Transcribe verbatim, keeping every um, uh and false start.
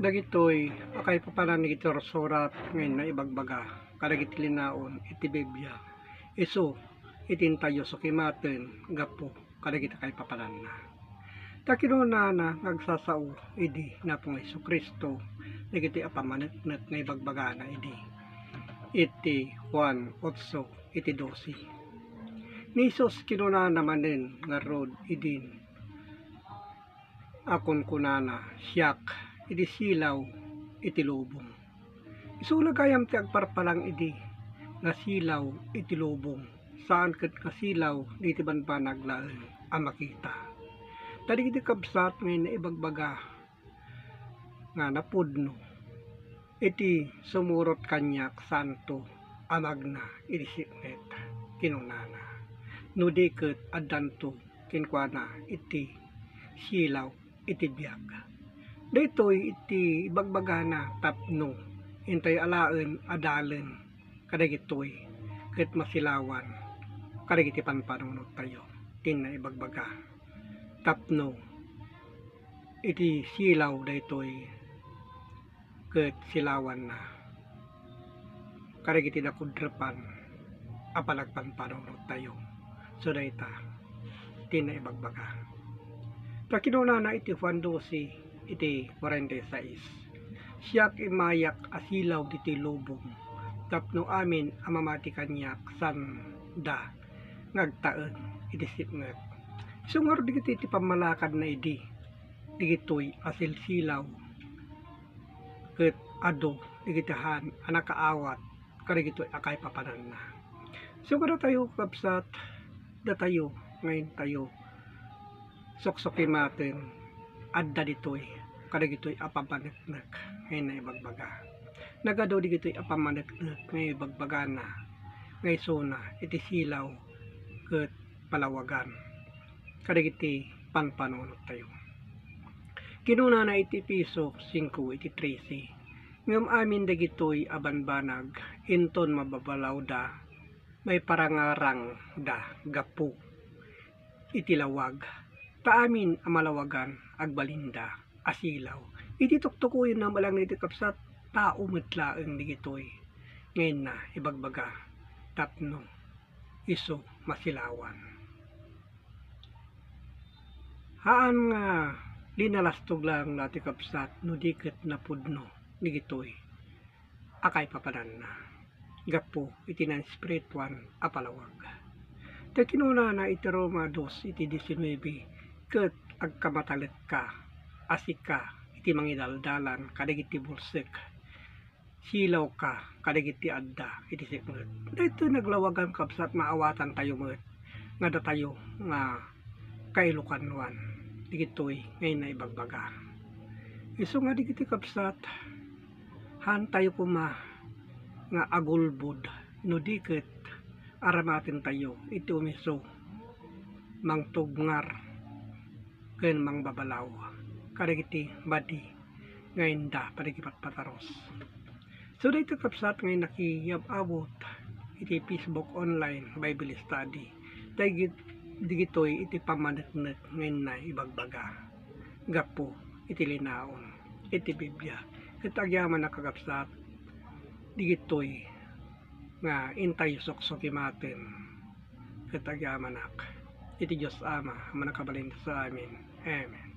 Dagitoy a kaipapanan dagiti narsurat nga naimbagbaga kadagiti linaon iti Biblia, isu iti intayo sukimaten gapu kadagiti kaipapananna. Ta kinunana nga agsasao idi napo nga Jesu-Cristo dagitoy a pammaneknek nga ibagbagana idi iti Juan otso iti dose. Ni Jesus kinunana manen ngarud idin a kunkunana, "Siak iti silaw iti lubong." Isuna gayam ti agparpalang idi nga silaw iti lubong, saan ket nga silaw diti banbanag laeng a makita. Ta dagiti kabsat nga naimbagbaga nga napudno iti sumurot kaniak, santo a magna iti sipnget, kinunana. No di ket addanto kenkuana iti silaw iti biag. Daytoy iti ibagbagana tapno intayo alaen a dalen kadagitoy ket masilawan kadagiti pampanunot tayo ti naibagbaga tapno iti silaw daytoy ket silawanna kadagiti nakudrepan a panagpampanunot tayo. So dayta ti naibagbaga. Ta kinunana iti Juan dose iti kuarenta y seis, "Siak immayak a silaw ditoy lubong, tapno amin a mamati kaniak saanda nga agtaeng iti sipnget." Isu ngarud dagiti ti pammalakadna idi, dagitoy a silsilaw ket adu dagiti haan a nakaawat kadagitoy a kaipapananna. So kadatayo, kabsat, datayo nga intayo suksukimaten, adda ditoy kadagitoy a pammaneknek nga naibagbaga. Nagadu dagitoy a pammaneknek nga ibagbagana nga isuna iti silaw ket palawagan kadagiti pampanunot tayo. Kinunana iti Efeso singko iti trese, "Ngem amin dagitoy a banbanag inton mababalawda, maiparangarangda gapu iti lawag, ta amin a malawagan agbalinda a silaw." Iti tuktukoyen na malang iti kabsat, tao met laeng dagitoy nga inna ibagbaga tapno isu masilawan. Haan nga linalastog laeng dati kabsat no di ket napudno dagitoy a kaipapananna gapu iti naespirituan a palawag. Ta kinunana iti Roma dos iti diecinuebe, "Ket agkamataletka a sika iti mangidaldalan kadagiti bulsek, silawka kadagiti adda iti sipnget." Daytoy naglawagan, kabsat, maawatantayo met nga datayo nga kailokanwan dagitoy nga inna ibagbaga. Isu nga dagiti kabsat, haantayo koma nga agulbod no di ket aramatentayo iti umiso, mangtubngar ken mangbabalaw kadagiti madi nga inda panagipatpataros. So, daytoy kabsat nga nakiyab-abot iti Facebook online Bible study, dagit-, digitoy iti pammaneknek nga inna ibagbaga gapu iti linaon iti Biblia. Ket agyamanak, kakabsat, digitoy nga intayo suksukimaten ket agyamanak iti Dios Ama a mannakabalin sa amin. Amen.